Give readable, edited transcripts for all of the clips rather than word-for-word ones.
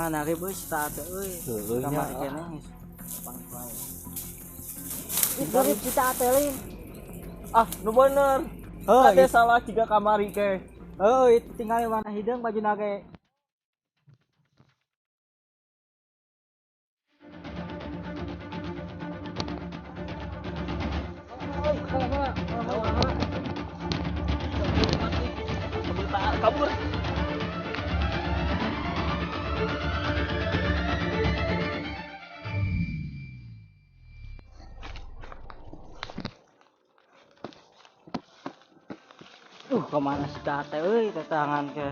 Mana ge euy si Taat euy. Heueuh nya. Kamari keneh geus. Panggil wae. Ih, garip si Taat lain. Ah, nu bener. Heuh, Kade salah jiga kamari ke. heuh, itu tinggal warna hideung bajuna ge. Kabur. Kemana si Taat euy tetangan ke.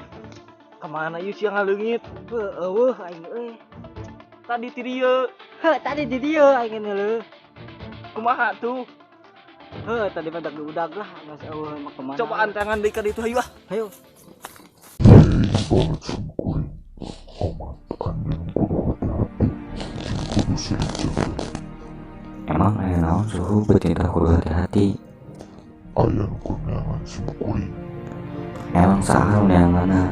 Kemana ieu sia ngaleungit? Heuh, eueuh aing euy. Tadi ti dieu. Heuh, tadi di dieu aing leuh. Kumaha tuh? Heuh, tadi mah udag lah, geus eueuh mah kemana. Cobaan tangan deui ka ditu hayu ah. Hayu. Banget sim kuring. Omat anjeun kudu hati-hati jeung kudu silih jaga. Emang aya naon suhu bertindak kudu hati-hati. Aya nu keur neangan sim kuring. Emang saha nu neanganna?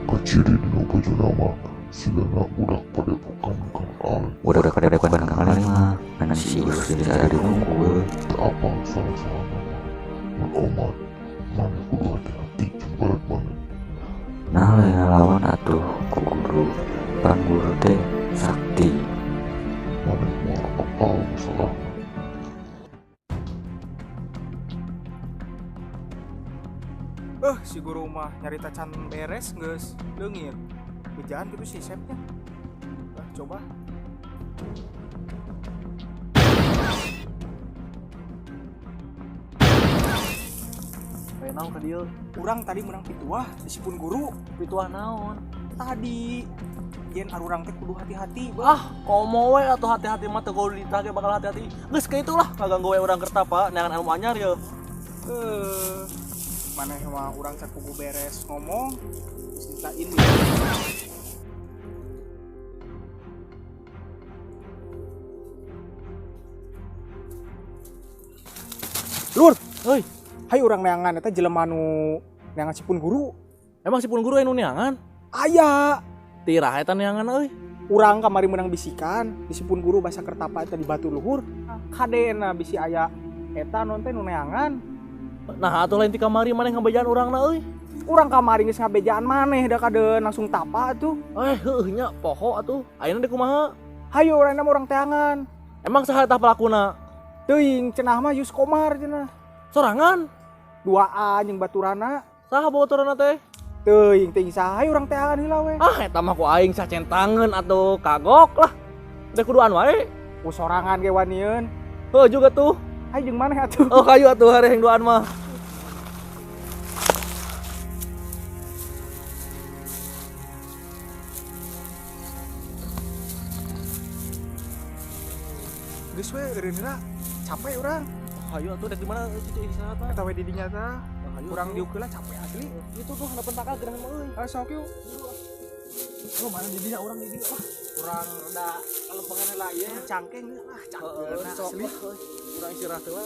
Kaciri dina bajuna mah sigana budak padepokan Kang Alek. Budak padepokan Kang Alek mah ngan si Ius jeung si Adi hungkul. Teu apal salah-salahna mah. Mun omat maneh kudu hati-hati jeung barat maneh. Nah lain ngalawan atuh ku guru, pan guru teh sakti. Maneh moal apal masalahna. Si guru mah nyarita can beres geus leungit. Bejaan gitu si Sepnya. Ah, coba. Kayak naon ka dieu? Urang tadi menang pituah disipun guru. Pituah naon? Tadi yen arurang teh kudu hati-hati. Ah, komo we atuh hati-hati mah teu kudu ditake bakal hati-hati. Geus ka itulah ngaganggu we urang kertapa neangan ilmu anyar ye. Maneh mah urang can kudu beres ngomong geus ditain. Lur, Heuy, hayu urang neangan eta jelema nu neangan sipun guru. Emang sipun guru anu neangan? Aya. Tirah eta neangan euy. Urang kamari menang bisikan di sipun guru basa kertapa eta di batu luhur. Kadena bisi aya eta non teh nu neangan. Nah atuh lain ti kamari maneh ngabejaan urangna euy. Urang kamari geus ngabejaan maneh da kadeun langsung tapa atuh. Heueuh nya poho atuh. Ayeuna deui kumaha? Hayu urang mah urang teangan. Emang saha tah pelakuna? Teuing cenah mah Yus Komar cenah. Sorangan? Duaan jeung baturana. Saha baturana teh? Teuing teuing saha hayu urang teangan heula we. Ah eta mah ku aing sacentangeun atuh kagok lah. Deh kuduan wae. Ku sorangan ge wanieun. Heuh juga tuh. Hayu jeung maneh atuh. Oh kayu atuh hari yang duaan mah. Geus we eureun heula. Capek urang. Hayu atuh dek di mana cucu istirahat mah. Eta we di dinya tah. Hayu Urang atuh. diuk heula capek asli. Itu tuh hanapan takal geunah mah euy. Ah sok yuk. Oh mana di dinya urang di dinya lah. Urang rada kalempengan heula ieu cangkeng lah cangkeng Sok asli. Urang istirahat heula.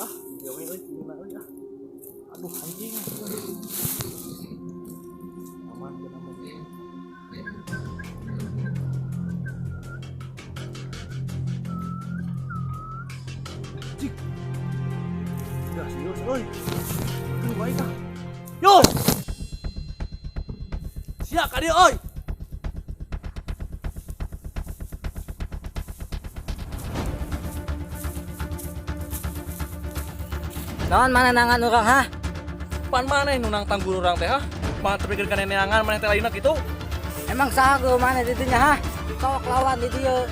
Ah, dia we euy, gimana euy ah. Aduh anjing. Aman geunah mah. Cik. Ya serius euy. Aduh baik ah. Yus. Sia ka dieu euy. Naon mana nangan urang ha? Pan maneh nu nangtang guru urang teh ha? Mah tepikeun ka neneangan maneh teh lainna kitu. Emang saha guru maneh di dinya ha? Sok lawan di dieu.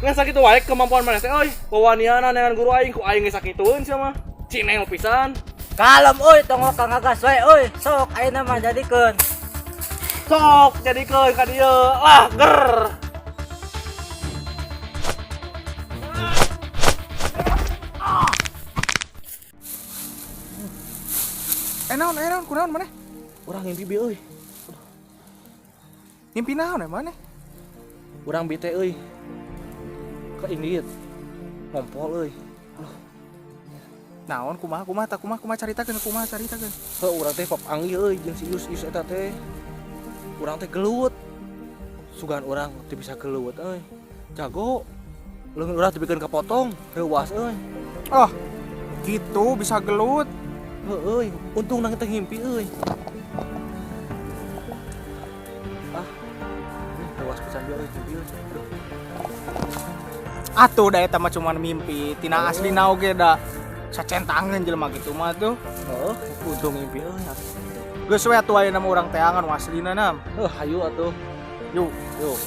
Ngan sakitu wae kemampuan maneh teh euy. Wawaniana neangan guru aing ku aing geus sakitueun sia mah. Cineo pisan. Kalem euy, tong ka ngagas wae euy. Sok ayeuna mah jadikeun. Sok jadikeun ka dieu. Lah ger. Naon, naon, kunaon maneh? Urang ngimpi bi euy. Ngimpi naon maneh? Urang bete euy. Ke indit. Ngompol euy. Naon, kumaha kumaha tak, kumaha kumaha, caritakeun, kumaha, caritakeun. Heuh, urang teh papanggih euy jeung si Yus Yus eta teh. Urang teh gelut. Sugan urang teu bisa gelut euy. Jago. Leungeun urang teu bikeun kapotong, reuas euy. Oh, gitu bisa gelut. Heuh euy, untung nang teh ngimpi euy. Ah. Ih, reuas pisan dia euy, ngimpi euy. Aduh. Atuh da eta mah cuman mimpi, tina aslina oge da sacentangeun jelema gitu mah tuh. Heuh, untung ngimpi euy. Geus we atuh, ayeuna mah urang teangan nu aslina nam. Heuh, hayu atuh. Yuk. Yuk.